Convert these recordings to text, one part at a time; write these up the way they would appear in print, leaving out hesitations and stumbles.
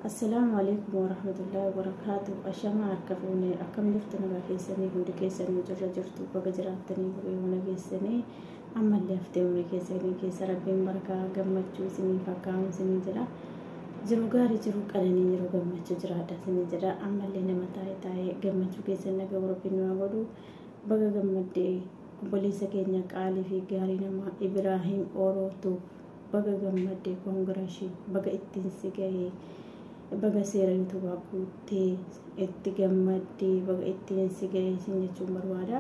Assalaamu alaikum warahmatullahi wabarakaatuh. Ashamaa harka fuunee akkam jirtu nagaa keessanii hundi keessanii jirra jirtu baga jiraattanii baga yoona geessanii ammallee haftee umurii keessanii keessa rabbiin barakaa gammachuu isiniif akkaa'u isinii jira. Jiru gaarii jiru qananii jiru gammachuu jiraadha isinii jira. Ammallee nama taa'ee taa'ee gammachuu keessan nagaa rabbiin nu haa godhu. Baga gammaddee obboleessa keenya qaalii fi gaarii namaa Ibraahim Orootu baga gammaddee koongiraashii baga ittiin si ga'ee. Baga seera yuutuubaa guuttee itti gammaddee baga ittiin si ga'ee isin jechuun barbaada.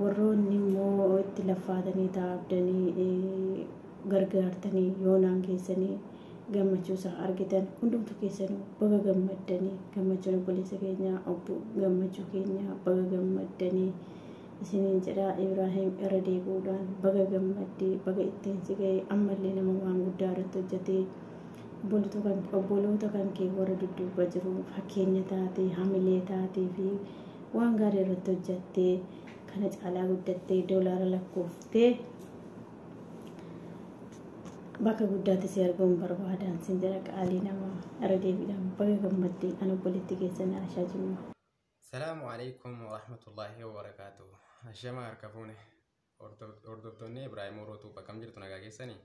Warroonni immoo itti laffaatanii taa'abdanii gargaartanii yoonaan keessanii gammachuu isaa argitan hundumtu keessanuu baga gammaddanii gammachuun obboleessa keenyaa obbo gammachuu keenyaa baga gammaddanii isiniin jedha. Ibraahim irra deebi'uudhaan baga gammaddee baga ittiin si ga'ee ammallee nama waan guddaa irratti hojjetee obboloota kan kee warra dudduuba jiru fakkeenya taatee hamilee taatee fi waan gaarii irratti hojjettee kana caalaa guddattee doolaara lakkooftee bakka guddaatti si arguun barbaadan sin jedha qaalii namaa irra deebiidhaan baga gammaddee an obboleetti keessan Ashaa Jimmaa. Salaamu alaikum warahmatullahi wabarakaatuh. Ashama harka fuune hordoftoonni Ibraahim Orootuu akkam jirtu nagaa keessanii?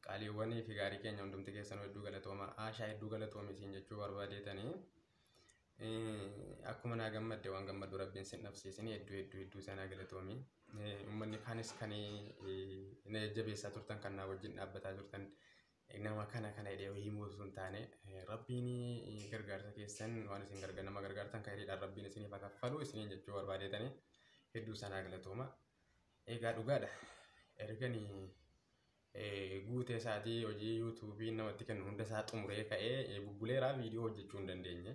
Qaaliiwwanii fi gaarii keenya hundumti keessan hedduu galatooma. Ashaa hedduu galatoomi siin jechuu barbaadeetanii. Akkuma naa gammadde waan gammaddu rabbiin sin dhabsiisini hedduu hedduu hedduu sanaa galatoomi. Uummanni kaanis kan na jajjabeessaa turtan kan naa wajjin dhaabbataa turtan nama kana kana jedhee himuu osoo hin taane rabbiin gargaarsa keessan waan isin gargaar nama gargaartan kan hiriidhaan rabbiin isiniif haa kaffalu isiniin jechuu barbaadeetanii hedduu sanaa galatooma. Egaa dhugaadha. Erganii guutee isaatii hojii yuutuubii namatti kennu hunda isaa xumuree ka'ee bubbuleeraa viidiyoo hojjechuu hin dandeenye.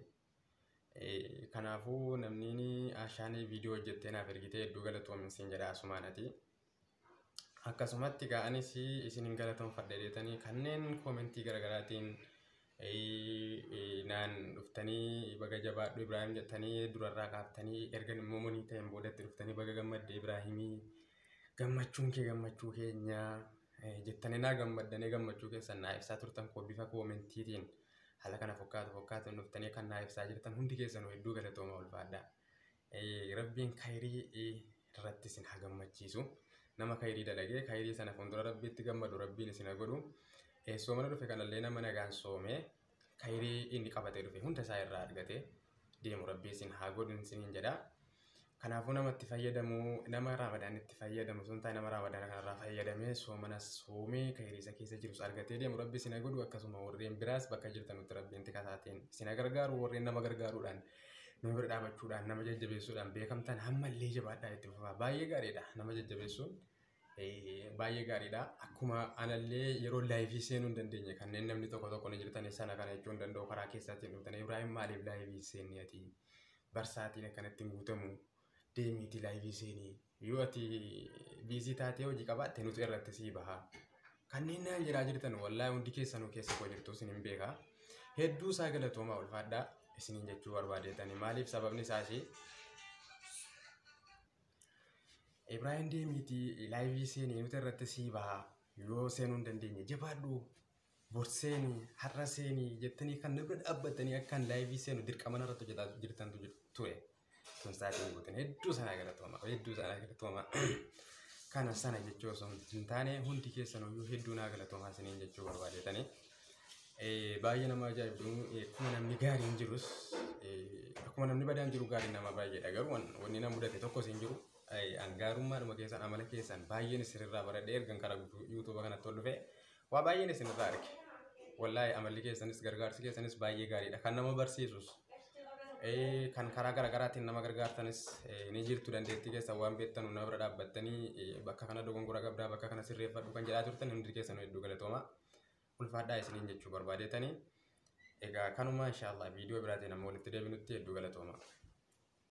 Kanaafuu namni Ashaan viidiyoo hojjettee naaf ergitee hedduu galatoomi siin jedha asumaanati. Akkasumatti ga'anis isin hin galatoomfadhe jettanii kanneen koomentii garaagaraatiin naan dhuftanii baga jabaadhu Ibraahim jettanii durarraa kaaftanii erga immoo monii ta'een boodatti dhuftanii baga gammadde Ibraahimii gammachuun kee gammachuu keenyaa jettanii naa gammaddanii gammachuu keessan naa ibsaa turtan koo bifa koomentiitiin haala kana fakkaatu fakkaatuun dhuftanii kan naa ibsaa jirtan hundi keessanuu hedduu galatooma ulfaadha. Rabbiin kayrii irratti isin haa gammachiisu. Nama kayrii dalagee kayrii sana fuuldura rabbiitti gammadu rabbiin isin haa godhu. Soomana dhufe kanallee nama nagaan soomee kayrii inni qabatee dhufe hunda isaa irraa argatee deemu rabbii isin haa godhu isiniin jedha. Kanaafuu nama itti fayyadamu nama Ramadaan itti fayyadamu sun taa'e nama Ramadaan kanarraa fayyadamee soomana soomee kayrii isa keessa jirus argatee deemu rabbi isin haa godhu. Akkasuma warreen biraas bakka jirtanutti rabbiin tikasaatiin isin haa gargaaru. Warreen nama gargaaruudhaan nama bira dhaabachuudhaan nama jajjabeessuudhaan beekamtan hammallee jabaadhaa itti fufaa. Baay'ee gaariidha nama jajjabeessuun baay'ee gaariidha. Akkuma anallee yeroo laayivii seenuu hin dandeenye kanneen namni tokko tokko ni jirtan sana kana jechuu hin danda'u karaa keessaatiin dhuftanii Ibraahim maaliif laayivii seenne ati barsaatiin akkanatti hin guutamu deemiitii laayivii seenii yoo ati biizii taatee hojii qabaatte nuti irratti sii baha. Kanneen naan jedhaa jirtan wallaahi hundi keessanuu keessa koo jirtu isin hin beeka. Hedduu isaa galatoomaa ulfaadhaa isiniin jechuu barbaadeetanii maaliif sababni isaas Ibraahim deemiitii laayivii seenii nuti irratti sii baha yoo seenuu hin dandeenye jabaadhu bor seenii har'a seenii jettanii kan na bira dhaabbatanii akkan laayivii seenu dirqama narratti hojjetaa jirtantu ture. Sun sa'aatiin guutan hedduu sanaa galatooma hedduu sanaa galatooma. Kana sana jechuu osoo hin taane hundi keessan iyyuu hedduu naa galatoomaa isiniin jechuu barbaadeetanii. Baay'ee nama ajaa'ibdu akkuma namni gaariin jirus akkuma namni badaan jiru gaariin nama baay'eedha garuu wanni na mudate tokkos hin jiru. An gaarummaadhuma keessan amala keessan baay'een isinirraa baradhee ergan karaa yuutuuba kanatti ol dhufe waa baay'een isinirraa arge. Wallaahi amalli keessanis gargaarsi keessanis baay'ee gaariidha. Kan nama barsiisus kan karaa garaagaraatiin nama gargaartanis ni jirtu dandeettii keessan waan beektanu nama bira dhaabbattanii bakka kana dogongora qabdaa bakka kana sirreeffadhu kan jedhaa turtan hundi keessan hedduu galatooma. Ulfaadhaa isiniin jechuu barbaadeetanii. Egaa kanuma inshaallah viidiyoo biraatiin amma walitti deebinutti hedduu galatooma.